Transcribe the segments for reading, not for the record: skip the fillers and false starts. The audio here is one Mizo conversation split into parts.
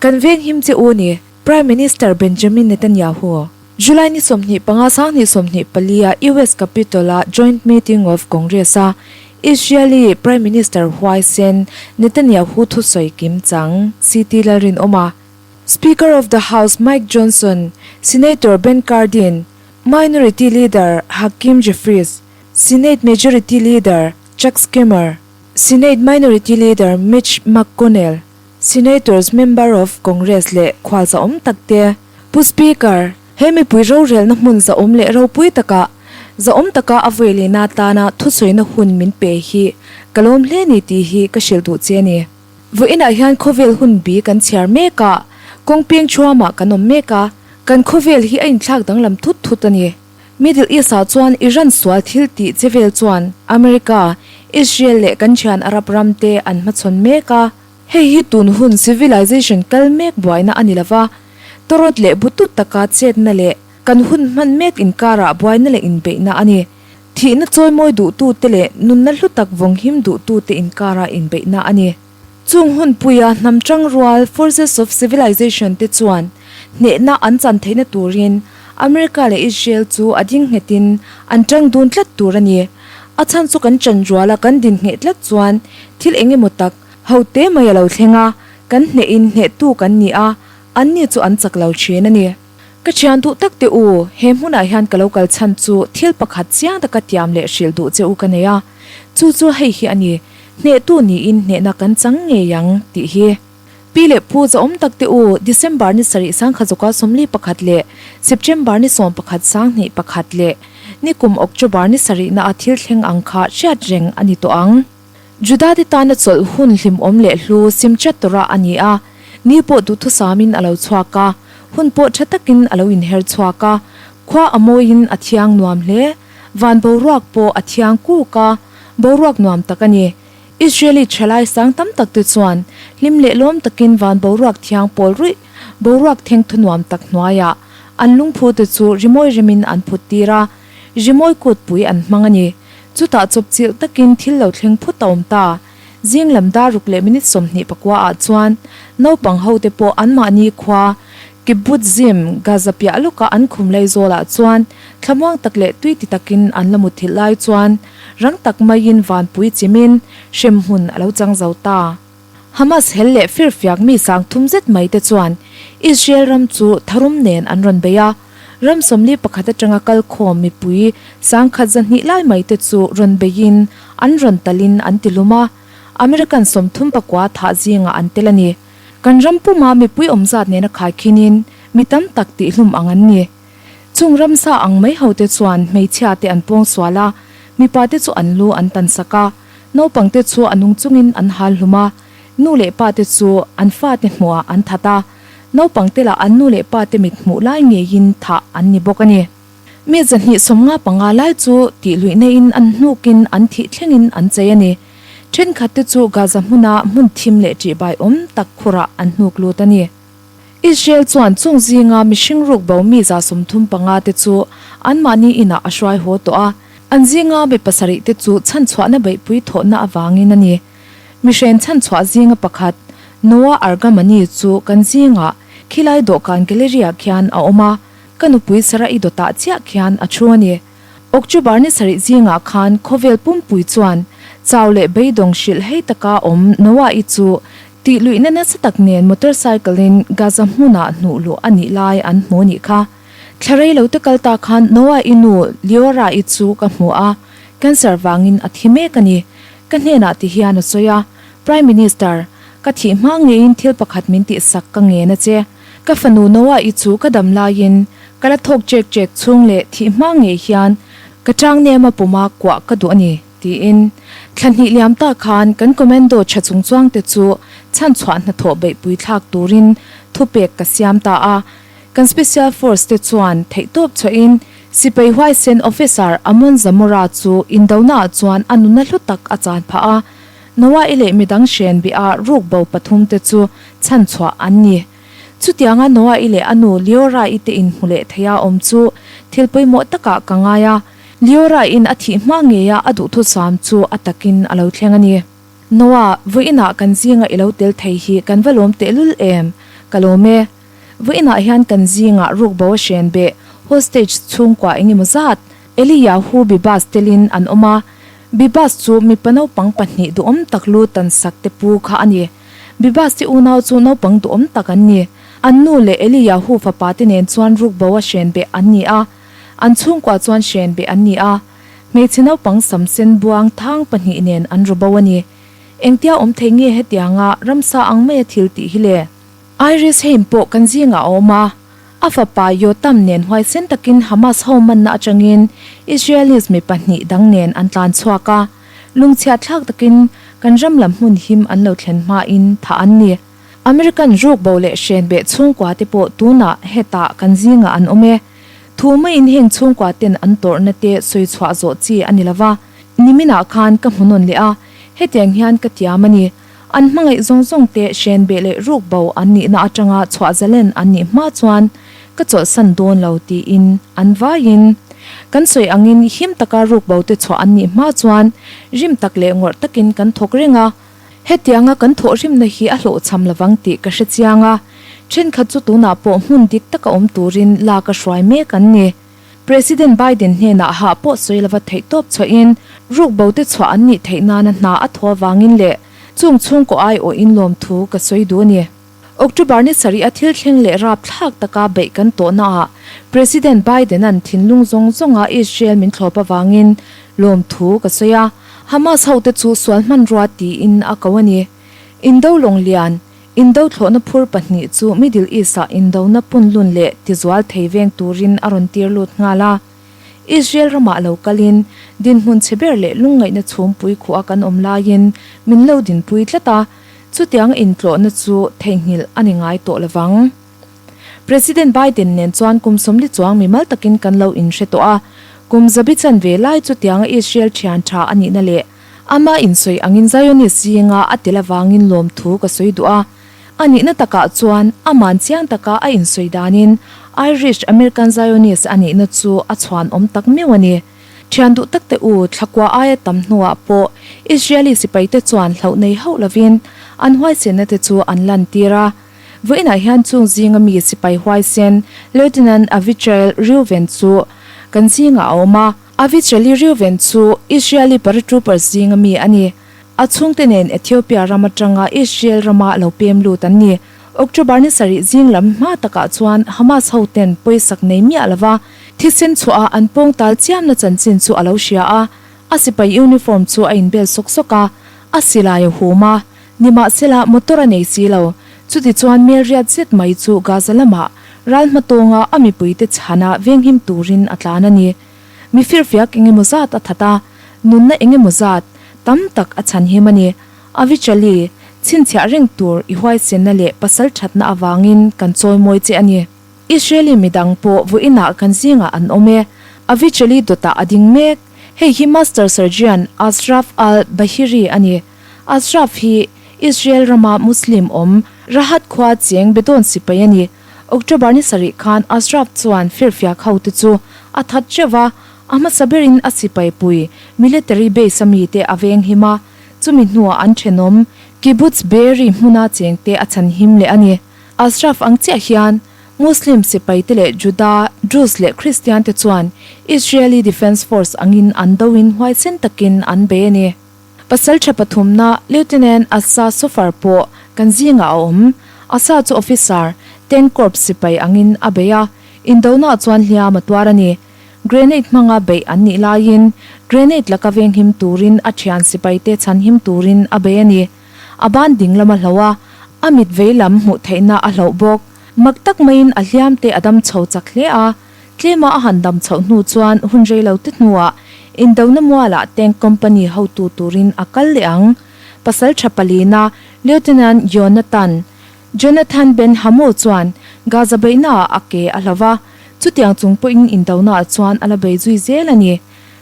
Kan venghim che u ni, Prime Minister Benjamin Netanyahu. July ni 25 2024 a US Capitol a Joint Meeting of Congress a Israeli Prime Minister huaisen Netanyahu thusawi kim chang CT Lalrinawma, Speaker of the House Mike Johnson, Senator Ben Cardin, Minority Leader Hakeem Jeffries, Senate Majority Leader Chuck Schumer, Senate Minority Leader Mitch McConnell, Senators, Member of Congress leh khual zahawm tak te, Pu Speaker, he mipui rorelna hmun zahawm leh ropui takah zahawm taka a vawilehna atana thusawina hun min pe hi ka lawm hle ni tih hi ka hrilh duh che a ni. Vawiinah hian khawvel hun bi kan chhiar mek a, kawng peng thuamah kan awm mek a, kan khawvel hi a inthlak danglam thut thut a ni. Middle East-ah chuan Iran sual thil tih che vel chuan America, Israel leh kan thian Arab ram te an hmachhawn mek a. Hei hi tun hun civilization kal mek buaina a ni lova, tawrawt leh butut taka chetna leh kan hun hman mek inkarah buaina leh inbeihna a ni. Thihna chawimawi duhtute leh nunna hlu tak vawnghim duhtute inkara inbeihna a ni. Chung hunpuia hnam tangrual Forces of Civilization te chuan hnehna an chan theihna turin America leh Israel chu a ding nghetin an tang dun tlat tur a ni. A chhan chu kan chanruala kan din ngheh tlat chuan thil eng emaw tak ho te mai a lo thleng a, kan hnehin hnehtu kan ni a, anni chu an chak lo thin a ni. Ka thian duh tak te u, he hmunah hian ka lo kal chhan chu thil pakhat chiang taka tiam leh hrilh duh che u ka nei a, chu chu hei hi a ni, hnehtu niin hnehna kan chang ngei ang tih hi. Pi leh Pu zahawm tak te u, December ni sarih sangkha zawka 41 leh September ni 11 21 leh nikum October ni sarihna a thil thleng ang kha hriat reng a ni tawh ang. Juda te tana chawlh hun hlimawm leh hlu Simchat Torah a ni a, ni pawh duhthusamin a lo chhuak a, hun pawh tha takin a lo inher chhuak a, khua a mawiin a thiang nuam hle, van boruak pawh a thiang kuk a, boruak nuam tak a ni. Israeli thalai sang tam tak te chuan hlim leh lawm takin van boruak thiang pawl ruih, boruak thengthu nuam tak hnuaiah an lungphu te chu rimawi remin an phut tir a, rimawi kutpui an hmang a ni. Chutah chawpchilh takin thil lo thleng phut a awm ta. Zing lam dar ruk leh minute 24 ah chuan naupang ho te pawh anmahni khua Kibbutzim, Gaza piah lawka an khum lei zawlah chuan thlamuang tak leh tui ti takin an la mutthilh lai chuan rang tak maiin vanpui chimin hremhmun a lo chang zo ta. Hamas hel leh firfiak mi sang thum zet mai te chuan Israel ram chu tharum nen an rawn bei a, ram 41 atanga kalkhawm mipui 1200 lai mai te chu rawn beiin an rawn talin an ti lum a, American 39 thah zingah an tel a ni. Kan ram puma mipui awm zat nena khaikhinin mi tam tak tihlum ang an ni. Chung ramsa ang mai ho te chuan hmeichhia te an pawng sual a, mipa te chu an lu an tan sak a, naupang te chu a nung chungin an hal hlum a, nu leh pa te chu an fate hmuhah an that a, naupang te lah an nu leh pa te mit hmuh lai ngeiin thah an ni bawk a ni. Mi 255 lai chu tihluihna in an hnukin an thih thlengin an chei a ni. Thenkhat te chu Gaza hmuna hmun thim leh ṭihbai awm tak khurah an hnuk lut a ni. Israel chuan chung zinga mihring ruk bo mi 35 te chu anmahni inah a hruai haw tawh a, an zinga mi pasarih te chu chhanchhuahna beihpui thawhna avangin a ni. Mihren chhanchhuah zinga pakhat, Noah Argamani chu kan zingah khilai dawhkan gallery-ah khian a awm a, ka nupui Sarah-i dawtah chiah khian a thu a ni. October ni sarih zingah khan khawvel pumpui chuan chau leh beidawng hrilh hei taka awm Noah-i chu Tih luihna nasa tak nen motorcycle in Gaza hmunah hnuh luh a nih lai an hmu nih kha. Thla rei lo te kal ta khan Noah i nu Liora i chu ka hmu a, cancer vangin a thi mek a ni. Ka hnenah ti hian a sawi a, Prime Minister, ka thih hma ngeiin thil pakhat min tihsak ka ngen a che. Ka fanu Noah i chu ka dam laiin ka la thawk chek chek chhung leh thih hma ngei hian ka chang nema puma kuah ka duh a ni. Tiin, thla hnih liam ta khan kan commando tha chung chuangte chu chhanchhuah hnathawh beihpui thlak turin thupek ka siam ta a. Kan Special Force te chuan theihtawp chhuahin Sipai huaisen Officer Amon Zamora chu indonaah chuan a nuna hlu tak a chan phah a. Noah-i leh midang hren bih-a ruk bo pathum te chu chhanchhuah an ni. Chutianga Noah-i leh a nu Leora-i te inhmu leh theia awm chu thil pawimawh takah ka ngai a. Leora in a thih hma ngeia a duhthusam chu a takin a lo thleng a ni. Noah, vawiinah kan zinga i lo tel thei hi kan va lawm tehlul em? Ka lawm e. Vawiinah hian kan zingah rukbo a hren beh, hostage, chhungkua engemaw zat Eliyahu Bibas telin an awm a. Bibas chu mipa naupang pahnih duhawm tak lu tan sak te pu kha a ni. Bibas te unau chu naupang duhawm tak an ni. An nu leh Eliyahu fapa te nen chuan rukbo a hren beh an ni a. An chhungkua chuan hren beh an ni a. Hmeichhe naupang sam sen buang thang pahnih nen an ru bo a ni. Engtia awm thei nge hetianga ramsa ang maia thil tih hi le? Iris Heim pawh kan zingah a awm a, a fapa Yotam nen huaisen takin Hamas ho manna atangin Israelis mi pahnih dang nen an tlan chhuak a, lungchhiat thlak takin kan ram lam hmun him an lo thlen hmain thah an ni. American rukbo leh hrenbeh chhungkua te pawh tunah hetah kan zingah an awm e. Thu maiin heng chhungkua ten an tawrhna te sawi chhuah zawh chi a ni lova, niminah khan ka hmu nawn leh a, hetiang hian ka tiam a ni. An hmangaih zawng zawng te hrenbeh leh rukbo an nihna atanga chhuah zalen an nih hma chuan ka chawlhsan dawn lo tiin an vaiin kan sawi angin him taka rukbo te chhuah an nih hma chuan rim tak leh ngawrh takin kan thawk reng a. Hetianga kan thawhrimna hi a hlawhchham lovang tih ka hre chiang a, thenkhat chu tunah pawh hmun dik taka awm turin lak a hruai mek an ni. President Biden hnenah hah pawh sawi lova theihtawp chhuahin rukbo te chhuah an nih theih nana hna a thaw avangin leh chung chhungkaw aiawhin lawmthu ka sawi duh a ni. October ni sarih a thil thleng leh rapthlak taka beih kan tawhnaah President Biden-a'n thinlung zawng zawnga Israel min thlawp avangin lawmthu ka sawi a, Hamas hote chu sual hmanrua tiin a ko a ni. Indo lawng lian, indo thlawhna phur pahnih chu Middle East-ah indona punlun leh tizual thei veng turin a rawn tir lut nghal a. Israel ramah lo kalin dinhmun chhe ber leh lungngaihna chhumpui khuh a kan awm laiin min lo dinpui tlat a. Chutiang intlawhna chu theihnghilh a ni ngai tawh lovang. President Biden nen chuan kum sawmli chuang mimal takin kan lo inhre tawh a, kum zabi chanve lai chutianga Israel thian tha a nihna leh ama insawi angin Zionist zinga a tel avangin lawmthu ka sawi duh a. A nihna takah chuan aman chiang taka a insawi danin Irish American Zionist a nihna chu a chhuanawm tak meuh a ni. Thian duh tak te u, thlakua aia tam hnuah pawh Israeli sipaite chuan hlauh nei hauh lovin an huaisenna te chu an lantir a. Vawiinah hian chung zinga mi sipai huaisen Lieutenant Avichail Reuven chu kan zingah a awm a. Avichail Reuven chu Israeli paratroopers zinga mi a ni. A chhungte nen Ethiopia ram atanga Israel rama lo pem lut an ni. October ni sarih zing lam hma takah chuan Hamas hoten pawisak nei miah lova thisen chhuah a an pawng tal chiamna chanchin chu a lo hria a, a sipai uniform chu a inbel sawk sawk a, a silai a hum a, nimahsela motor a nei si lo. Chutichuan melriat zet mai chu Gaza lamah ral hmatawnga a mipuite chhana venghim turin a tlan a ni. Mi firfiak engemaw zat a that a, nunna engemaw zat tam tak a chhanhim a ni. Avichali, chhinchhiah reng tur i huaisenna leh pasal thatna avangin kan chawimawi che a ni. Israeli midang pawh vawiinah kan zingah an awm e. Avichali dawtah a ding mek. Hei hi Master Sergeant Ashraf al-Bahiri a ni. Ashraf hi Israel rama Muslim awm, Rahat khua cheng Bedouin sipai a ni. October ni sarih khan Ashraf chuan firfiak hote chu a that teuh a, a hmasa berin a sipai pui military base a mite a venghim a, chumi hnuah an thenawm Kibbutz Be'eri hmuna chengte a chhanhim leh a ni. Ashraf ang chiah hian Muslim sipaite leh Juda, Druze leh Kristian te chuan Israeli Defence Force angin an doin huaisen takin an bei a ni. Pasal tha pathumna Lieutenant Asa Sofar pawh kan zingah a awm. Asa chu officer, Tank Corps sipai angin a bei a, indonah chuan hliam a tuar a ni. Grenade hmanga beih an nih laiin grenade laka venghim turin a thian sipaite chhanhim turin a bei a ni. A ban ding lam a hloh a, a mit vei lam hmuh theihna a hloh bawk. Mak tak maiin a hliamte a dam chho chak hle a, tlema a han dam chhoh hnu chuan hun rei lo te hnuah indona mualah tank company hotu turin a kal leh ang. Pasal tha palina Lieutenant Yonatan Jonathan Ben Hamo chuan Gaza beihnaah a ke a hlo va, chutiang chung pawhin indonaah chuan a la bei zui zel a ni.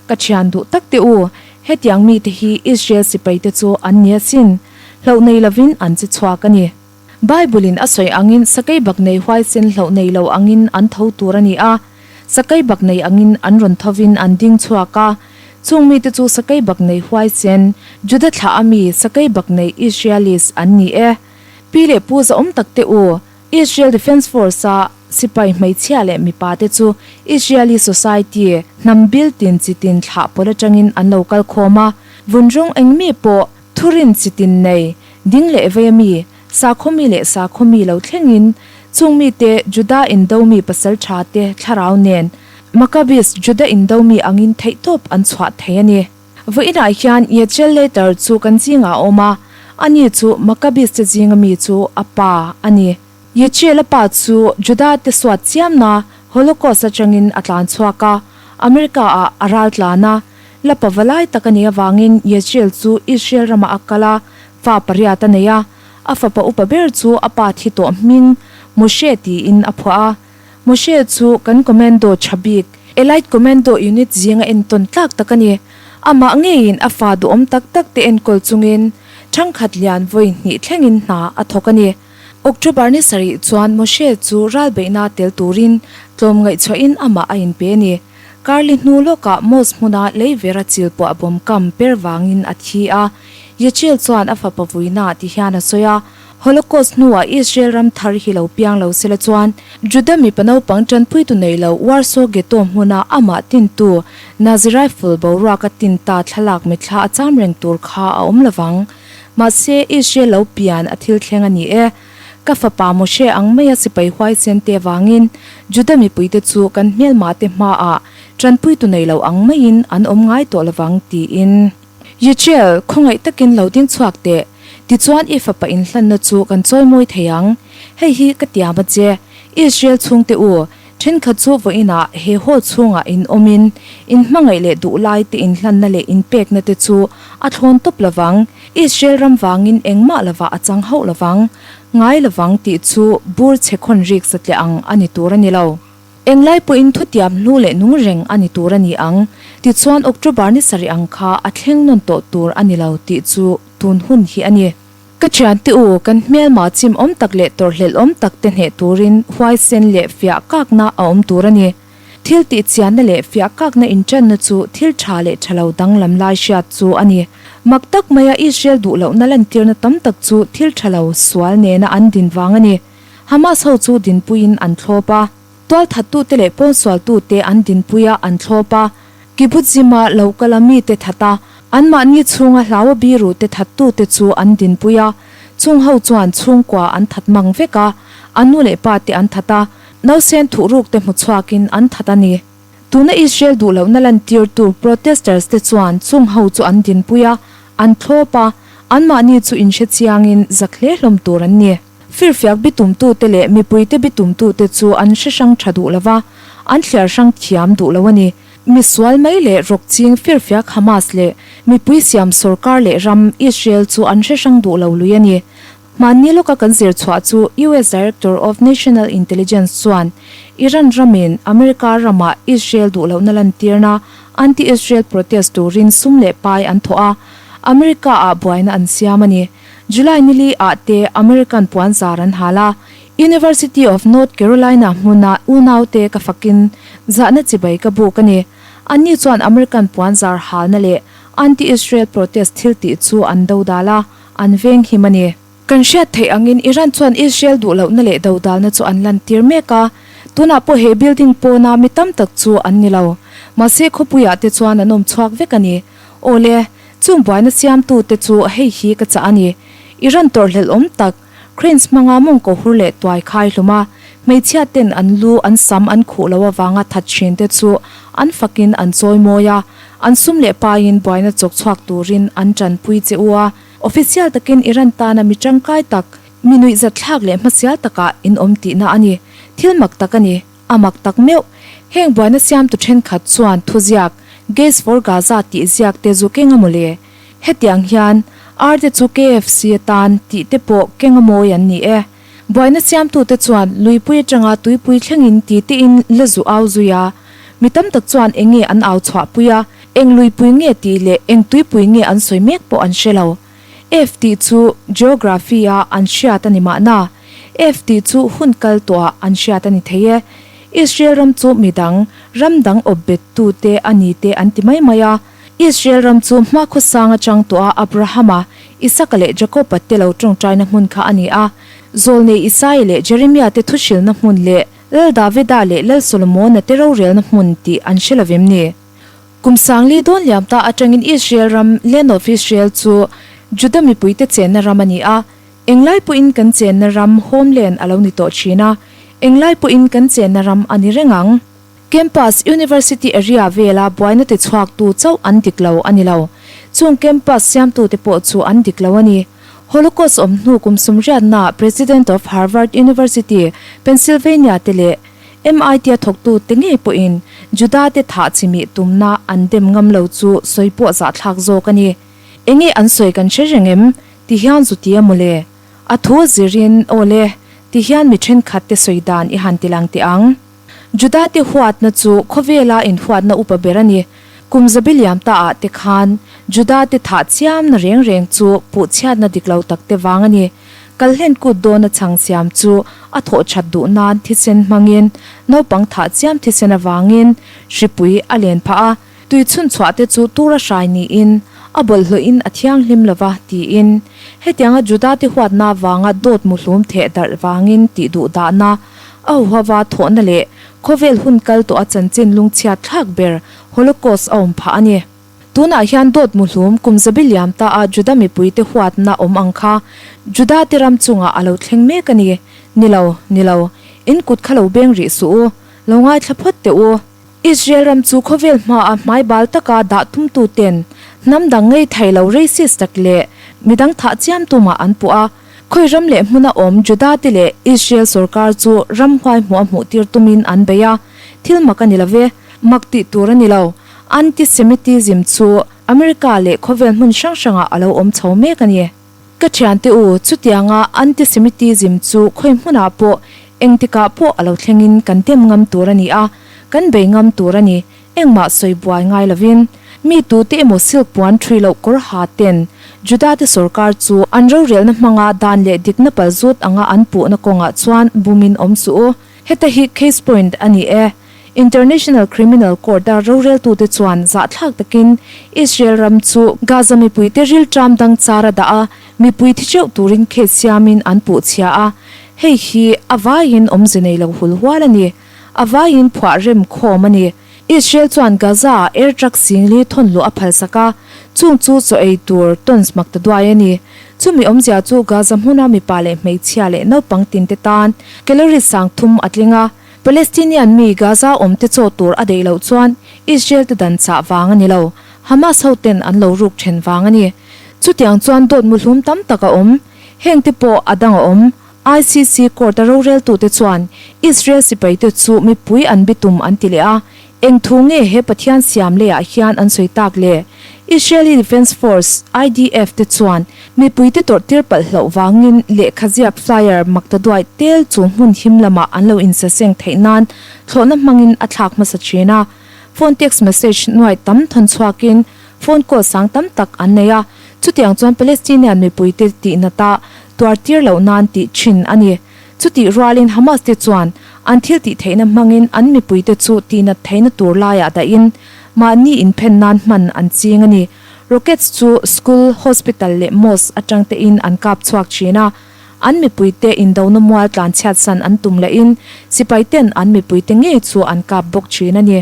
Ka thian duh tak teh u, hetiang mite hi Israel sipaite chu an ni asin, hlauh nei lovin an che chhuak a ni. Bible-in a sawi angin sakeibak nei huaisen hlauh nei lo angin an tho tur a ni a, sakeibak nei angin an rawn thovin an ding chhuak a. Chung mite chu sakeibak nei huaisen, Juda thlah ami sakeibak nei Israelis an ni e. Pi leh pu zahawm tak te u. Israel Defence Force-a sipai hmeichhia leh mipa te chu Israeli society hnam bil tin chi tin thlah pawl atangin an lo kal khawm a, vun rawng eng mi pawh thurin chi tin nei, ding leh vei a mi, sakhaw mi leh sakhaw mi lo thlengin chung mite Juda indo mi pasal tha te thlarau nen Maccabees Juda indo mi angin theihtawp an chhuah thei a ni. Vawiinah hian Yechiel Leiter chu kan zingah a awm a, ani chu Maccabees te zinga mi chu a pa a ni. Yechiel-a pa chu Juda te suat chiamna Holocaust atangin a tlan chhuak a, America-ah a ral tlan a. Lapa va lai tak a nih avangin Yechiel chu Israel ramah a kal a, fa pariat a nei a. A fapa upa ber chu a pa thi tawh hming Moshe tiin a phuah a. Moshe chu kan commando tha bik, Elite Commando Unit zinga entawn tlak tak a ni. Amah ngeiin a fa duhawm tak tak te enkawl chungin thangkhat lian vawi hnih thlengin hna a thawk a ni. October ni sarih chuan Moshe chu ralbeihna tel turin tlawm ngaihchhuahin amah a inpe a ni. Karli hnu lawkah Mosque hmuna lei vera chil pawh a bawm kam per vangin a thi a. Yechiel chuan a fapa vuina ti hian a sawi a. Holocaust hnuah Israel ram thar hi lo piang lo sela chuan Juda mipa naupang tanpuitu nei lo Warsaw Ghetto hmuna amah tintu Nazi rifle boruak a tin ta thlalak mitthla a cham reng tur kha a awm lovang. Mahse, Israel lo pian a thil thleng a ni e. Ka fapa Moshe ang maia sipai huaisen te vangin Juda mipuite chu kan hmelmate hmaah tanpuitu nei lo ang maiin an awm ngai tawh lovang tiin. Yechiel, khawngaih takin lo ding chhuak teh. Tichuan i fapa inhlanna chu kan chawimawi thei ang. Hei hi ka tiam a che. Israel chhungte u, thenkhat chu vawiinah he hall chhungah in awmin, in hmangaih leh duh lai te inhlanna leh inpekna te chu a thlawn tawp lovang. Israel ram vangin engmah lovah a chang hauh lovang. Ngai lovang tih chu bur chhe khawn rik satliah ang a ni tur a ni lo. Englai pawhin thutiam hnu leh nung reng a ni tur a ni ang. Tichuan October ni sarih ang kha a thleng nawn tawh tur a ni lo tih chu tun hun hi a ni. Ka thiante u, kan hmelma chim awm tak leh tawrhhlelh awm tak te hneh turin huaisen leh fiah kakna a awm tur a ni. Thil tih chianna leh fiah kakna inṭanna chu thil ṭha leh ṭha lo danglam lai hriat chu a ni. Mak tak maia Israel duh lohna lantirna tam tak chu thil ṭha lo sual nena an din vang a ni. Hamas ho chu dinpuiin an thlawp a, tualthattute leh pawnsualtute an dinpui a an thlawp a, Kibbutzim-a lo kala mite that a, anmahni chhunga hlaua birute thattute chu an dinpui a, chung ho chuan chhungkua an that mang vek a, an nu leh pate an that a, nausen thuhrukte hmu chhuakin an that a ni. Tuna Israel duh lohna lantirtu protesters te chuan chung ho chu an dinpui a, an thlawp a, anmahni chu inhre chiangin zak hle hlawm tur an ni. Firfiak bitumtute leh mipuite bitumtute chu an hre hrang tha duh lo va, an thliar hrang thiam duh lo a ni. Misual mai leh rawk ching firfiak Hamas leh mipui siam sorkar leh ram Israel chu an hre hrang duh lo lui a ni. Hmanni lawka kan zir chhuah chu US Director of National Intelligence chuan Iran ramin America ramah Israel duh lohna lantirna anti-Israel protest turin sum leh pai an thawh a, America-ah buaina an siam a ni. July nili ah te American puan zar an hal a, University of North Carolina hmuna unaute ka fakin zahna chibai ka buk a ni. Anni chuan American puan zar halna leh anti-Israel protest thil tih chu an dodal a, an veng him a ni. Kan hriat theih angin Iran chuan Israel duh lohna leh dodalna chu an lantir mek a, tunah pawh he building pawna mi tam tak chu an ni lo. Mahse khawpuiah te chuan an awm chhuak vek a ni. Awle, Chung buaina siamtute chu hei hi ka chah a ni. Iran tawrhhlelh awm tak, cranes hmanga mawngkaw hur leh tuai khai hlum a, hmeichhia ten an lu an sam an khuh lo avanga that thin te chu an fakin an chawi mawi a, an sum leh paiin buaina chawk chhuak turin an tanpui che u a. Official takin Iran tana mi tangkai tak, mi nuihzatthlak leh hmasial takah in awm tihna a ni. Thil mak tak a ni. A mak tak meuh. Heng buaina siamtu thenkhat chuan thuziak Gays for Gaza tih ziak te zu keng a maw le? Hetiang hian ar te chu KFC atan tih te pawh keng a mawi an ni e. Buaina siamtute chuan luipui atanga tuipui thlengin ti tein la zu au zui a. Mi tam tak chuan eng nge an au chhuahpui a, eng luipui nge tih leh eng tuipui nge an sawi mek pawh an hre lo. F tih chu Geography-a an hriat a ni mahna. F tih chu hun kal tawhah an hriat a ni thei e. Israel ram chu midang, ram dang awp bet tute a ni te an ti mai mai a. Israel ram chu hmakhawsang atang tawha Abrahama, Isaka leh Jakoba te lo tawngtaina hmun kha a ni a. Zawlnei Isaia leh Jeremia te thuhrilna hmun leh Lal Davida leh Lal Solomona te rorelna hmun tih an hre lo vem ni? Kum sangli dawn liam ta atangin Israel ram, Land of Israel, chu Juda mipuite chenna ram a ni a. Englai pawhin kan chenna ram, homeland, a lo ni tawh thin a. Englai pawhin kan chenna ram a ni reng ang. Campus, University area vela buaina ti chhuaktu chauh an dik lo a ni lo. Chung campus siamtute pawh chu an dik lo a ni. Holocaust awm hnu kum sumriatnaah President of Harvard University, Pennsylvania te leh MIT-a thawktute ngei pawhin Juda-te thah chimih tumna an dem ngam lo chu sawi pawh zahthlak zawk a ni. Enge an sawi kan hre reng em? Ti hian zu ti a mawle. A thu zirin, aw le, ti hian mi thenkhat te sawi dan i han ti lang teh ang. Juda-te huatna chu khawvela inhuatna upa ber a ni. Kum zabi liam ta ah te khan Juda-te thah chiamna reng reng chu puhchhiatna dik lo tak te vang a ni. Kalhlen kut dawna chhang siam chu a thawh that duh nan thisen hmangin naupang thah chiam thisen avangin hripui a len phah a, tui chhun chhuah te chu tura hrai niin a bawlhhlawhin a thianghlim lo va tiin hetianga Juda-te huatna avanga dawt muhlum theh darh vangin tih duh dahna a huhava thawhna leh khawvel hun kal tawh a chanchin lungchhiat thlak ber Holocaust a awm phah a ni. Tunah hian dawt muhlum kum zabi liam ta a Juda mipuite huatna awm ang kha Juda te ram chungah a lo thleng mek a ni. Ni lo, ni lo. In kut kha lo beng rih suh u. Lo ngaithla phawt teh u. Israel ram chu khawvel hmaa hmai bal taka dah tumtu ten hnam dang ngei thei lo racist tak leh midang thah chiam tumah an puh a. Khawi ram leh hmuna awm Juda te leh Israel sorkar chu ramhuai hmuh a hmuhtir tumin an bei a. Thil mak a ni lo ve. Mak tih tur a ni lo. Anti-Semitism chu America leh khawvel hmun hrang hrangah a lo awm chho mek a ni. Ka thiante u, chutianga anti-Semitism chu khawi hmunah pawh, engtikah pawh a lo thlengin kan dem ngam tur a ni a, kan bei ngam tur a ni, engmah sawi buai ngai lovin. Mi tute emaw silk puan ṭhui loh kawr ha ten Juda-te sorkar chu an rorelna hmanga dan leh dikna palzut anga an puhna kawngah chuan bumin awm suh u. Heta hi case point a ni e. International Criminal Court-a roreltute chuan zahthlak takin Israel ram chu Gaza mipuite rilṭam dang char a dah a, mipui thi teuh turin case siamin an puh chhia a, hei hi a vaiin awmze nei lo hul hual a ni. A vaiin phuah rem khawm a ni. Israel chuan Gaza-ah air truck singli thawn luh a phalsak a, chung chu chaw ei tur tons mak ta duai a ni. Chumi awmzia chu Gaza hmuna mipa leh hmeichhia leh naupang tinte tan calories 3000 a tling a, Palestinian mi Gaza awmte chaw tur a deih loh chuan Israel te dan chah vang a ni lo, Hamas ho ten an lo ruk then vang a ni. Chutiang chuan dawt muhlum tam tak a awm. Heng te pawh a dang a awm. ICC court a roreltute chuan Israel sipaite chu mipui an bitum an ti leh a, Eng thu nge he Pathian siam leiah hian an sawi tak le? Israeli Defence Force, IDF, te chuan mipuite tawrhtir palh hlauh vangin lehkha ziak flyer makta duai tel chu hmun him lamah an lo insaseng theih nan thlawhna hmangin a thlak hmasa thin a. Phone text message nuai tam thawn chhuakin phone call sang tam tak an nei a, chutiang chuan Palestinian mipuite tihnata tuartir loh nan tih thin a ni. Chutih rualin Hamas te chuan an thil tih theihna hmangin an mipuite chu tihnat theihna tur laiah dahin mahni inphen nan hman an ching a ni. Rockets chu school, hospital leh mosque atang tein an kap chhuak thin a. An mipuite indona mual tlanchhiatsan an tum lahin sipai ten an mipuite ngei chu an kap bawk thin a ni.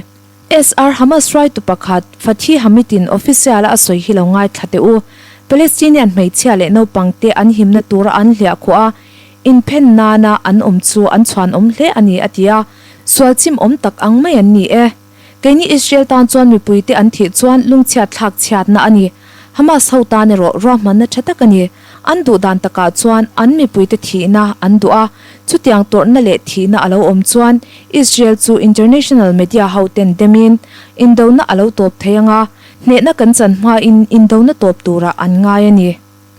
SR Hamas hruaitu pakhat Fathi Hamid-in official-a a sawi hi lo ngaithla teh u. Palestinian hmeichhia leh naupangte an himna tura an hliah khuah a, inphen nana an awm chu an chhuanawm hle a ni, a ti a. Sual chim awm tak ang mai an ni e. Keini Israel tan chuan mipuite an thih chuan lungchhiat thlak chhiatna a ni. Hamas ho tan erawh ruahmanna tha tak a ni. An duh dan takah chuan an mipuite thihna an duh a, chutiang tawrhna leh thihna a lo awm chuan Israel chu international media ho ten demin indona a lo tawp thei ang a, hnehna kan chan hmain indona tawp turah an ngai a ni.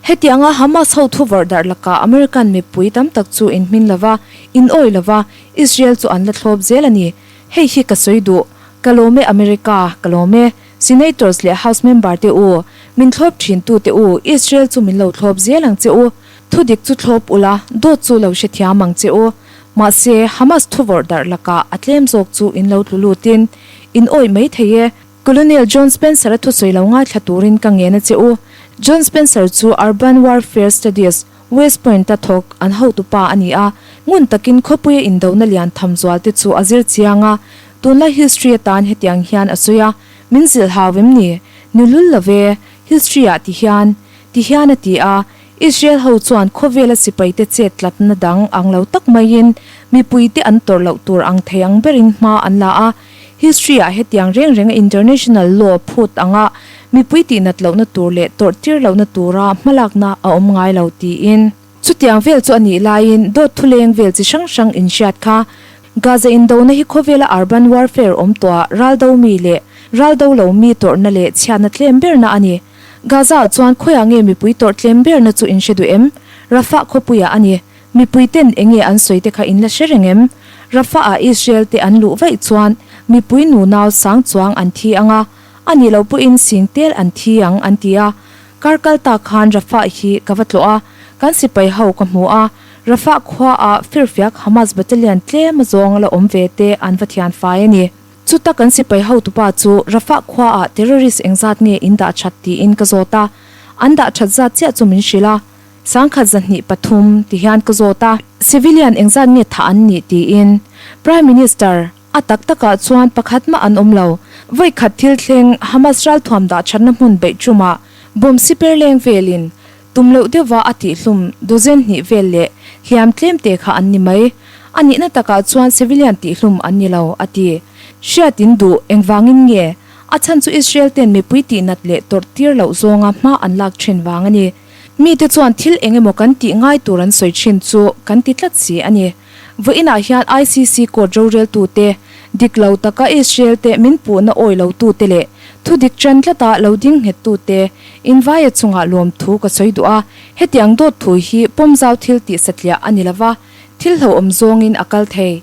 Hetianga Hamas ho thu vawrh darh lakah American mipui tam tak chu inhmin lova, inawi lova, Israel chu an la thlawp zel a ni. Hei hi ka sawi duh. Ka lawm e America, ka lawm e. Senators leh House member te u, min thlawp thin tu te u, Israel chu min lo thlawp zel ang che u. Thu dik chu thlawp ula, dawt chu lo hrethiam ang che u. Mahse, Hamas thu vawrh darh lakah a tlem zawk chu in lo tlu lutin in awih mai thei e. Colonel John Spencer-a thusawi lo ngaithla turin ka ngen a che u. John Spencer chu Urban Warfare Studies. West Point-a thawk an hotupa a ni a, ngun takin khawpuia indona lian tham zual te chu a zir chiang a, tunlai history atan hetiang hian a sawi a, Min zilh hau em ni? Ni lul lo ve, history ah ti hian, ti hian a ti a, Israel ho chuan khawvela sipaite chet tlatna dang ang lo tak maiin mipuite an tawrh loh tur ang thei ang berin hma an la a, history ah hetiang reng renga international law phut anga mipui tihnat lohna tur leh tawrh tir lohna tura hmalakna a awm ngai lo tiin. Chutiang vel chu a nih laiin dawt thuleng vel chi hrang hrang inhriat kha Gaza indona hi khawvela urban warfare awm tawhah raldo mi leh raldo lo mi tawrhna leh chhiatna tlem berna a ni. Gaza-ah chuan khawiah nge mipui tawrh tlem berna chu in hre duh em? Rafah khawpuiah a ni. Mipui ten eng nge an sawi te kha in la hre reng em? Rafah-ah Israel te an luh vaih chuan mipui nunau sang chuang an thi ang a, a nih loh pawhin sing tel an thi ang an ti a. Kar kal ta khan Rafah hi ka va tlawh a, kan sipai ho ka hmu a, Rafah khuaah firfiak Hamas battalion tlem azawng la awm ve te an va thian fai a ni. Chuta kan sipai hotupa chu Rafah khuaah terrorist engzat nge in dah that tiin ka zawt a, an dah that zat chiah chu min hrilh a, 1000 203 ti hian ka zawt a, civilian engzat nge thah an nih tiin Prime Minister a tak takah chuan pakhat mah an awm lo. Vawi khat thil thleng Hamas ralthuam dah thatna hmun beih ṭumah bomb siper leng velin Tum loh deuhva a tihhlum dozen hnih vel leh hliam tlem te kha an ni mai. A nihna takah chuan civilian tihhlum an ni lo, a ti. Hriatin duh engvangin nge? A chhan chu Israel ten mipui tihnat leh tawrh tir loh zawnga hma an lak thin vang a ni. Mite chuan thil eng emaw kan tih ngai tur an sawi thin chu kan ti tlat si a ni. Vawiinah hian ICC court roreltute, dik lo taka Israel te min puhna awi lotute leh thudik ṭan tlata lo ding nghettute invaia chungah lawmthu ka sawi duh a, hetiang dawt thu hi pawmzau thil tih satliah a ni lova, thil hlauhawm zawngin a kal thei.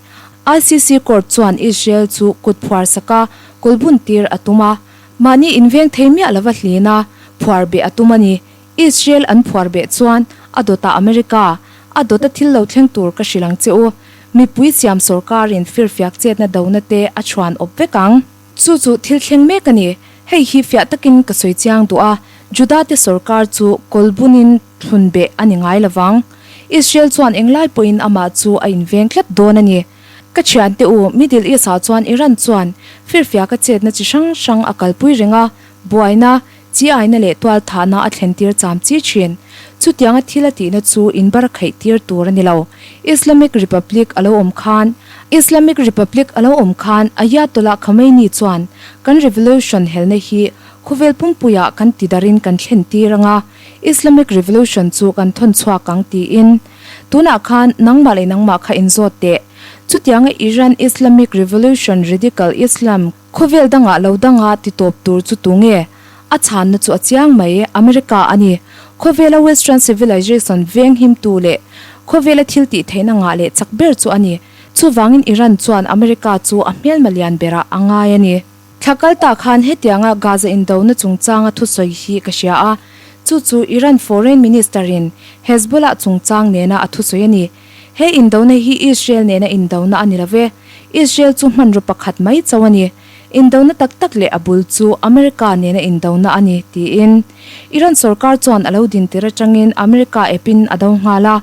ICC court chuan Israel chu kut phuar saka kawlbun tir a tum a, mahni inveng thei miah lova hlina phuar beh a tum a ni. Israel an phuar beh chuan a dawtah America, a dawta thil lo thleng tur ka hrilh ang che u. Mipui siam sorkarin firfiak chetna dona te a chhuan awp vek ang. Chu chu thil thleng mek a ni. Hei hi fiah takin ka sawi chiang duh a, Juda te sorkar chu kawlbunin thlun beh a ni ngai lovang. Israel chuan englai pawhin amah chu a inveng tlat dawn a ni. Ka thiante u, Middle East-ah chuan Iran chuan firfiaka chetna chi hrang hrang a kalpui reng a, buaina, Chi aina leh tualthahna a thlentir cham chi thin. Chutianga thil a tihna chu inbar a kheih tir tur a ni lo. Islamic Republic a lo awm khan Islamic Republic a lo awm khan Ayatollah Khamenei chuan kan revolution helna hi khawvel pumpuiah kan tidarin kan thlen tir ang a, Islamic Revolution chu kan thawn chhuak ang tiin. Tunah khan nangmah leh nangmah kha inzawt teh. Chutianga Iran Islamic Revolution Radical Islam Khawvel dangah lo danga ti tawp tur chu tu nge? A chhanna chu a chiang mai, America a ni. Khawvela Western Civilization veng himtu leh khawvela thil tih theihna ngah leh chak ber chu a ni. Chuvangin Iran chuan America chu a hmelma lian berah a ngai a ni. Thla kal ta khan hetianga Gaza indona chungchanga thusawi hi ka hria a, chu chu Iran Foreign Minister-in Hezbollah chungchang nena a thusawi a ni. He indona hi Israel nena indona a ni lo ve. Israel chu hmanraw pakhat mai chauh a ni. Indona tak tak leh a bul chu America nena indona a ni, tiin. Iran sorkar chuan a lo din tir atangin America epin a do nghal a.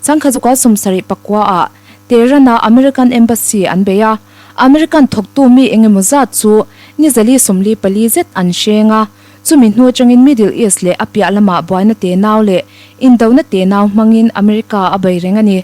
Changkha zukal 74 ah Tehran-a American Embassy an bei a. American thawktu mi engemaw zat chu ni zali 44 zet an hreng a. Chumi hnu atangin Middle East leh a piah lamah buaina tenau leh indona tenau hmangin America a bei reng a ni.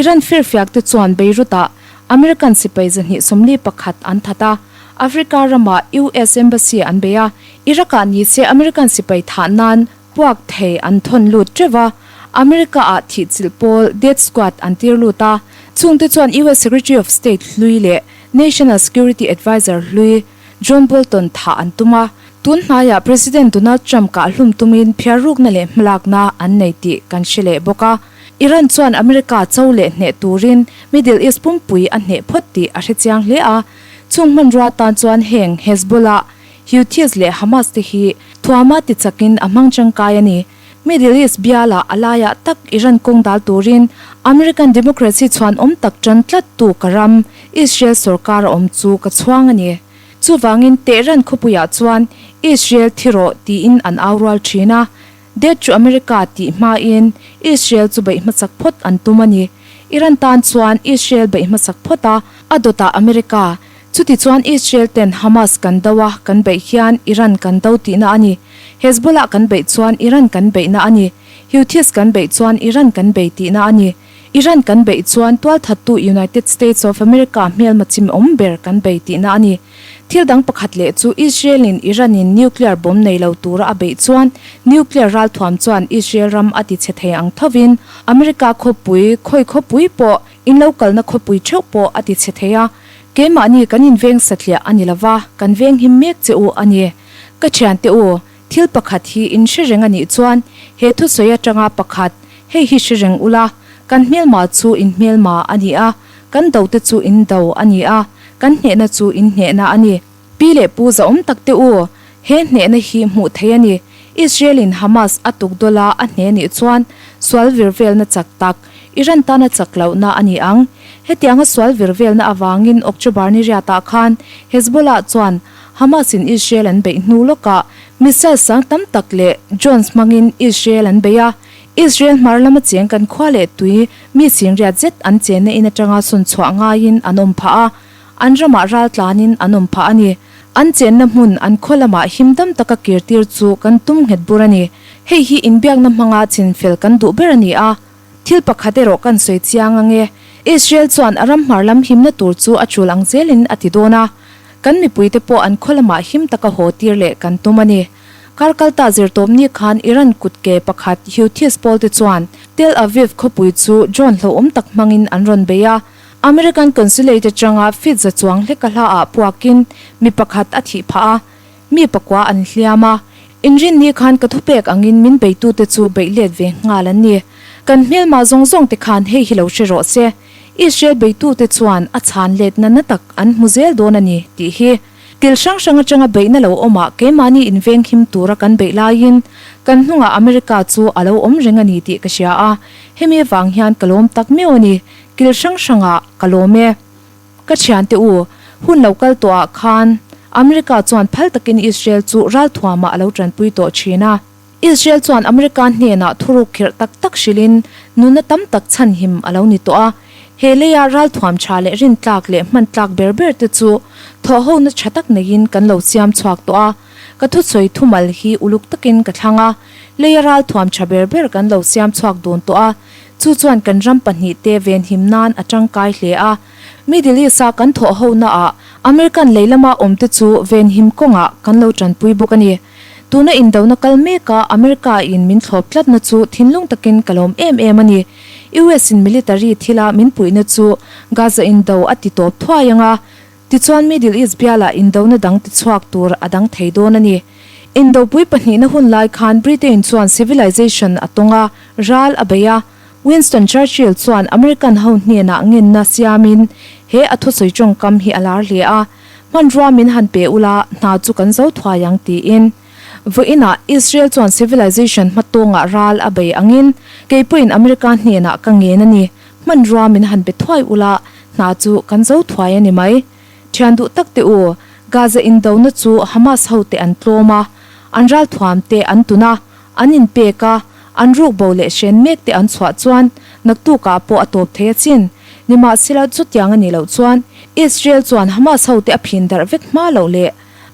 Iran firfiak te chuan Beirut-ah American sipai 241 an that a, Africa ramah US Embassy an bei a, Iraq-ah ni se American sipai thah nan puak thei an thawn lut teuh va, America-ah thihchilh pawl death squad an tir lut a, chungte chuan US Secretary of State hlui leh National Security Adviser hlui John Bolton thah an tum a, tun hnaiah President Donald Trump kah hlum tumin phiarrukna leh hmalakna an nei tih kan hre leh bawk a. Iran chuan America cho leh hneh turin Middle East pumpui a hneh phawt tih a hre chiang hle a, chung hmanrua tan chuan heng Hezbollah, Houthis leh Hamas te hi thuama ti chakin a hmang tangkai a ni. Middle East bialah a laiah tak Iran kawng dal turin American democracy chhuan awm tak tan tlat tu ka ram, Israel sorkar a awm chu ka chhuang a ni. Chuvangin Tehran khawpuiah chuan Israel thi rawh tiin an au rual thin a. Death to America tih hmain Israel chu beih hmasak phawt an tum a ni. Iran tan chuan Israel beih hmasak phawt a, a dawtah America. Chutichuan Israel ten Hamas kan do a, kan beih hian Iran kan do tihna a ni. Hezbollah kan beih chuan Iran kan beihna a ni. Houthis kan beih chuan Iran kan bei tihna a ni. Iran kan beih chuan tualthattu United States of America hmelma chimawm ber kan bei tihna a ni. Thil dang pakhat leh chu Israel-in Iran-in nuclear bomb nei lo tura a beih chuan nuclear ralthuam chuan Israel ram a tichhe thei ang thovin America khawpui, khawi khawpui pawh, in lo kalna khawpui theuh pawh a tichhe thei a. Keimahni kan inveng satliah a ni lova, kan venghim mek che u a ni. Ka thiante u, Thil pakhat hi in hre reng a nih chuan he thusawi atanga pakhat, hei hi hre reng ula, kan hmelma chu in hmelma a ni a, kan do te chu in do a ni a, kan hnehna chu in hnehna a ni. Pi leh pu zahawm tak te u, he hnehna hi hmuh theih a ni. Israel in Hamas a tuk dawla a hne nih chuan sual vir velna chak tak, Iran tana chak lohna a ni ang. Hetianga sual vir velna avangin October ni riatah khan Hezbollah chuan Hamas in Israel an beih hnu lawkah missile sang tam tak leh drones hmangin Israel an bei a, Israel hmar lama cheng kan khua leh tui mi sinriat zet an chenna in atanga sawn chhuah ngaiin an awm phah a, an ramah ral tlanin an awm phah a ni. An chenna hmun an khaw lamah him dam taka kirtir chu kan tum nghet bur a ni. Hei hi inbiakna hmanga chinfel kan duh ber a ni a. Thil pakhat erawh kan sawi chiang ang e, Israel chuan a ram hmar lam himna tur chu a tul ang zelin a ti dawn a, kan mipuite pawh an khaw lamah him taka haw tir leh kan tum a ni. Kar kalta zirtawpni khan Iran kutke pakhat Houthis pawlte chuan Tel Aviv khawpui chu drone hlauhawm tak hmangin an rawn bei a, American Consulate atanga feet za chuang hleka hlaah puakin mi pakhat a thih phah a, Mi pakua an hliam a, inrinni khan ka thupek angin min beitute chu beih let ve nghal an ni. Kan hmelma zawng zawng te khan hei hi lo hre rawh se, Israel beitute chuan a chhan letna na tak an hmu zel dawn a ni, tih hi. Kil hrang hrang atanga beihna lo awmah keimahni invenghim tura kan beih laiin kan hnungah America chu a lo awm reng a ni tih ka hria a, hemi avang hian ka lawm tak meuh a ni, kil hrang hrangah ka lawm e. Ka thiante u, hun lo kal tawh ah khan America chuan phal takin Israel chu ralthuamah a lo tanpui tawh thin a. Israel chuan America hnenah thuruk khirh tak tak hrilhin nunna tam tak chhanhim a lo ni tawh a. He leia ralthuam tha leh rintlak leh hmantlak ber ber te chu thawhhona tha tak neiin kan lo siam chhuak tawh a. Ka thusawi thumal hi uluk takin ka thlang a, leia ralthuam tha ber ber kan lo siam chhuak dun tawh a. Chu chuan kan ram pahnihte venhim nan a tangkai hle a. Middle East-a kan thawh honaah American lei lama awmte chu venhim kawngah kan lo tanpui bawk a ni. Tuna indona kal meka America-in min thlawp tlatna chu thinlung takin ka lawm em em a ni. US-in military thila min puihna chu Gaza indo a ti tawp thuai ang a, tichuan Middle East bialah indona dang tichhuak tur a dang thei dawn a ni. Indopui pahnihna hun lai khan Britain chuan civilization a tawng a, ral a bei a. Winston Churchill chuan American ho hnenah ngenna siamin he a thusawi tawngkam hi a lar hle a, Hmanrua min han pe ula, hna chu kan zo thuai ang tiin. Vawiinah Israel chuan civilization hmatawngah ral a bei angin kei pawhin America hnenah ka ngen a ni, hmanrua min han pe thuai ula, hna chu kan zo thuai a ni mai. Thian duh tak te u, Gaza indona chu Hamas hote an tlawm a, an ralthuam te an tun a, An inpek a, an rukbo leh hren mek te an chhuah chuan naktukah pawh a tawp thei a chin. Nimahsela chutiang a nih loh chuan Israel chuan Hamas hote a phin darh vek hma loh leh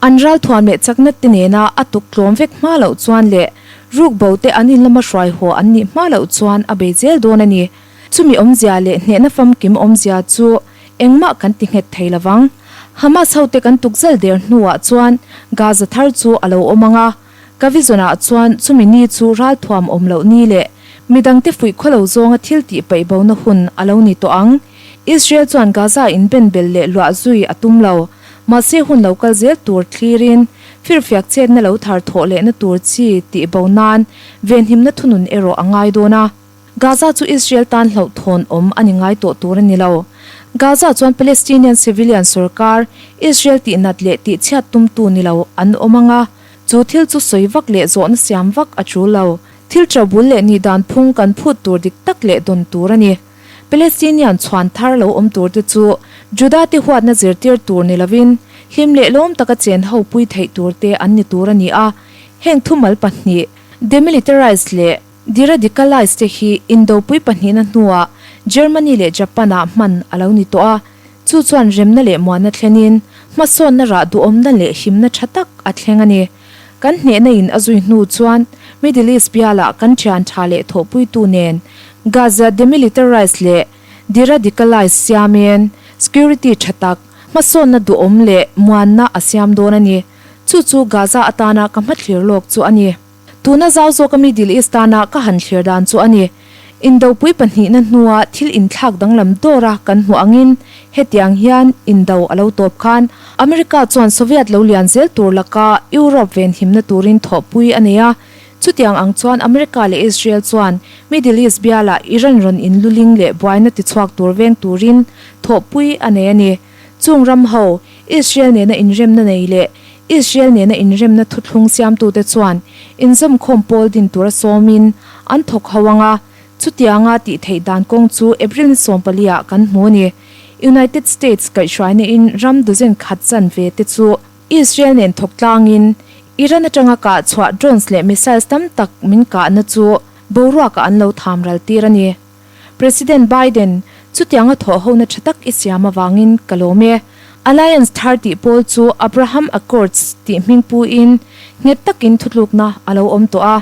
an ralthuam leh chakna te nena a tuk tlawm vek hma loh chuan leh rukbo te an in lama hruai haw an nih hma loh chuan a bei zel dawn a ni. Chumi awmzia leh hnehna famkim awmzia chu engmah kan ti nghet thei lovang. Hamas hote kan tukzal der hnuah chuan Gaza thar chu a lo awm ang a, Ka vision-ah chuan chumi ni chu ralthuam awm loh ni leh midangte fuih khaw lo zawnga thil tih paih bona hun a lo ni tawh ang. Israel chuan Gaza in ben bel leh luah zui a tum lo. Mahse hun lo kal zel tur thlirin firfiak chetna lo thar thawh lehna tur chi tih bo nan venhimna thunun erawh a ngai dawn a. Gaza chu Israel tan hlauhthawn awm a ni ngai tawh tur a ni lo. Gaza chuan Palestinian civilian sorkar Israel tihnat leh tihchhiat tumtu ni lo an awm ang a, chu thil chu sawi vak leh zawhna siam vak a tul lo. Thil ṭobul leh nih dan phung kan phut tur dik tak leh dawn tur a ni. Palestinian chhuan thar lo awm tur te chu Juda te huatna zirtir tur ni lovin hlim leh lawm taka chen ho pui theih tur te an ni tur a ni a. Heng thumal pahnih. Demilitarise leh deradicalise te hi indopui pahnihna hnuah Germany leh Japan-ah hman a lo ni tawh a, chu chuan remna leh muanna thlenin hmasawnna rah duhawmna leh himna tha tak a thleng a ni. Kan hnehna in a zui hnu chuan Middle East bialah kan thian tha leh thawhpuitu nen Gaza demilitarise leh deradicalise siamin security tha tak, hmasawnna duhawm leh muanna a siam dawn a ni. Chu chu Gaza atana ka hmathlir lawk chu a ni. Tuna zau zawka Middle East tana ka han thlir dan chu a ni. Indopui pahnihna hnua thil inthlak danglam dawra kan hmuh angin hetiang hian indo a lo tawp khan America chuan Soviet lo lian zel tur laka Europe venhimna turin thawhpui a nei a. Chutiang ang chuan America leh Israel chuan Middle East bialah Iran rawn inluling leh buaina tichhuak tur veng turin thawhpui a nei a ni. Chung ram ho, Israel nena inremna nei leh Israel nena inremna thuthlung siamtute chuan inzawmkhawm pawl din tura sawmin an thawk ho ang a, chutianga tih theih dan kawng chu April ni 14 ah kan hmu a ni. United States kaihhruaina in ram dozen khat chanve te chu Israel nen thawk tlangin Iran atanga kah chhuah drones leh missiles tam tak min kahna chu boruakah an lo tham ral tir a ni. President Biden, chutianga thawhhona tha tak i siam avangin ka lawm e. Alliance thar tih pawl chu Abraham Accords tih hming puin nghet takin thutlukna a lo awm tawh a.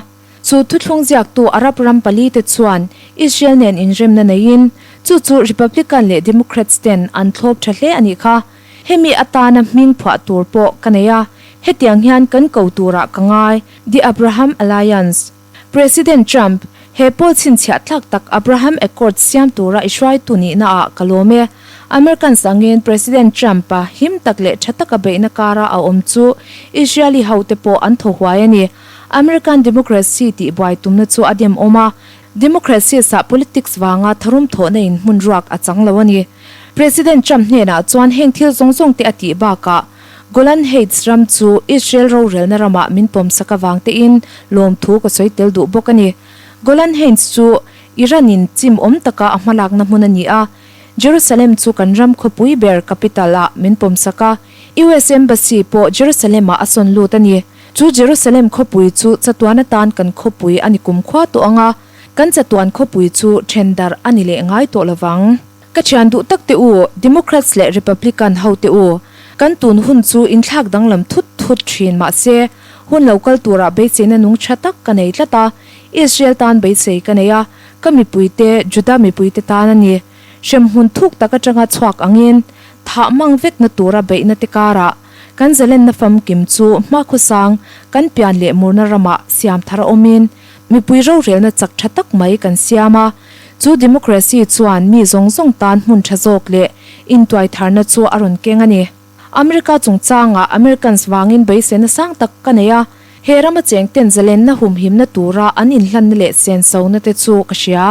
Chu thuthlung ziaktu Arab ram palite chuan Israel nen inremna neiin chu chu Republican leh Democrats ten an thlawp tha hle a nih kha. Hemi atana hming phuah tur pawh ka nei a, hetiang hian kan ko turah ka ngai, The Abraham Alliance. President Trump, he pawl chhinchhiah tlak tak Abraham Accords siam tura i hruaitu nihna ah ka lawm e. Americans angin President Trump-a him tak leh tha taka beihna kara a awm chu Israeli hote pawh an thaw huai a ni. American democracy tih buai tumna chu a dem awm a, democracies ah politics vanga tharum thawhna in hmun ruak a chang lo a ni. President Trump hnenah chuan heng thil zawng zawng te a tih bakah Golan Heights ram chu Israel rorelna ramah min pawmsak avang tein lawmthu ka sawi tel duh bawk a ni. Golan Heights chu Iran-in chim awm taka a hmalakna hmun a ni a, Jerusalem chu kan ram khawpui ber capital ah min pawmsak a, US Embassy pawh Jerusalem-ah a sawn lut a ni. Chu Jerusalem khawpui chu chatuan atan kan khawpui a ni kumkhua tawh ang a, kan chatuan khawpui chu then darh a ni leh ngai tawh lovang. Ka thian duh tak te u, Democrats leh Republican ho te u, kan tun hun chu inthlak danglam thut thut thin mahse, hun lo kal turah beiseina nung tha tak ka nei tlat a, Israel tan beisei ka nei a, ka mipuite, Juda mipuite tan a ni. Hremhmun thuk tak atanga chhuak angin, thah mang vekna tura beihna te karah, kan zalenna famkim chu hmakhawsang kan pian leh murna ramah siam thar a awmin, Mipui rorelna chak tha tak mai kan siam a, chu democracy chuan mi zawng zawng tan hmun tha zawk leh intuaitharna chu a rawn keng a ni. America chungchangah Americans vangin beiseina sang tak ka nei a, he rama chengten zalenna humhimna tura an inhlanna leh sensona te chu ka hria.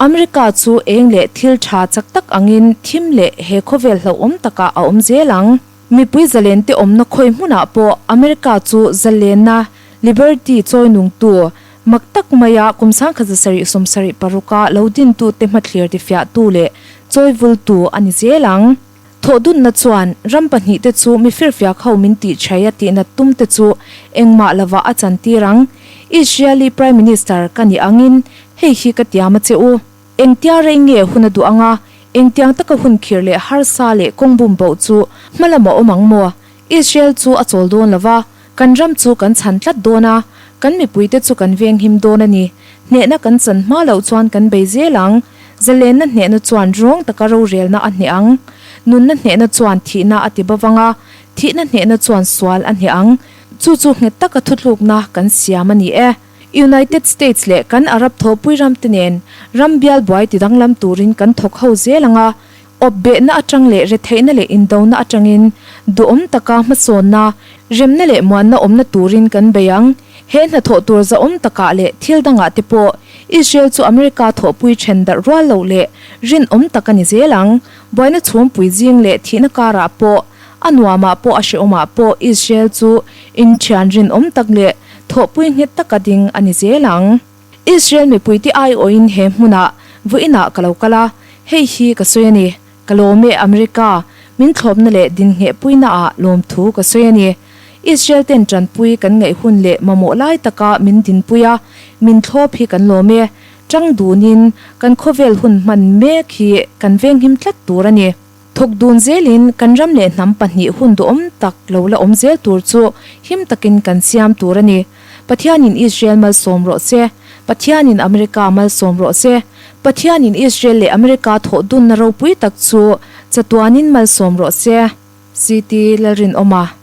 America chu eng leh thil tha chak tak angin thim leh he khawvel hlauhawm takah a awm zel ang. Mipui zalente awmna khawi hmunah pawh America chu zalenna, liberty, chawi nungtu, mak tak maia kum 1776 a lo dintute hmathlir tifiahtu leh chawi vultu a ni zel ang. Thawhdunna chuan ram pahnihte chu mi firfiak ho min tih chhai a tihnat tumte chu engmah lovah a chantir ang. Israeli Prime Minister ka nih angin hei hi ka tiam a che u. Engtia rei nge hun a duh ang a, engtiang taka hun khir leh harsa leh kawng bum boh chu hma lam a awm ang maw? Israel chu a chawl dawn lo va, kan ram chu kan chhan tlat dawn a, kan mipuite chu kan venghim dawn a ni. Hnehna kan chan hma loh chuan kan bei zel ang. Zalenna hnehna chuan rawng taka rorelna a hneh ang. Nunna hnehna chuan thihna a ti bovang a, thihna hnehna chuan sual a hneh ang. Chu chu nghet taka thutlukna kan siam a ni e. United States leh kan Arab thawhpui ramte nen ram bial buai ti danglam turin kan thawk ho zel ang a, awp behna atang leh retheihna leh indona atangin duhawm taka hmasawnna, remna leh muanna awmna turin kan bei ang. He hnathawh tur zahawm takah leh thil dangah te pawh Israel chu America thawhpui then darh rual loh leh rinawm tak a ni zel ang. Buaina chhumpui zing leh thihna karah pawh A nuamah pawh a hrehawmah pawh Israel chu inthian rinawm tak leh thawhpui nghet taka ding a ni zel ang. Israel mipuite aiawhin he hmunah vawiinah ka lo kal a, hei hi ka sawi a ni, Ka lawm e America, min thlawpna leh dinhnghehpuinaah lawmthu ka sawi a ni. Israel ten tanpui kan ngaih hun leh mamawh lai taka min dinpui a, min thlawp hi kan lawm e. Tang dunin kan khawvel hun hman mek hi kan venghim tlat tur a ni. Thawk dun zelin kan ram leh hnam pahnih hun duhawm tak lo la awm zel tur chu him takin kan siam tur a ni. Pathianin Israel malsawm rawh se. Pathianin America malsawm rawh se. Pathianin Israel leh America thawh dunna ropui tak chu chatuanin malsawm rawh se. CT Lalrinawma.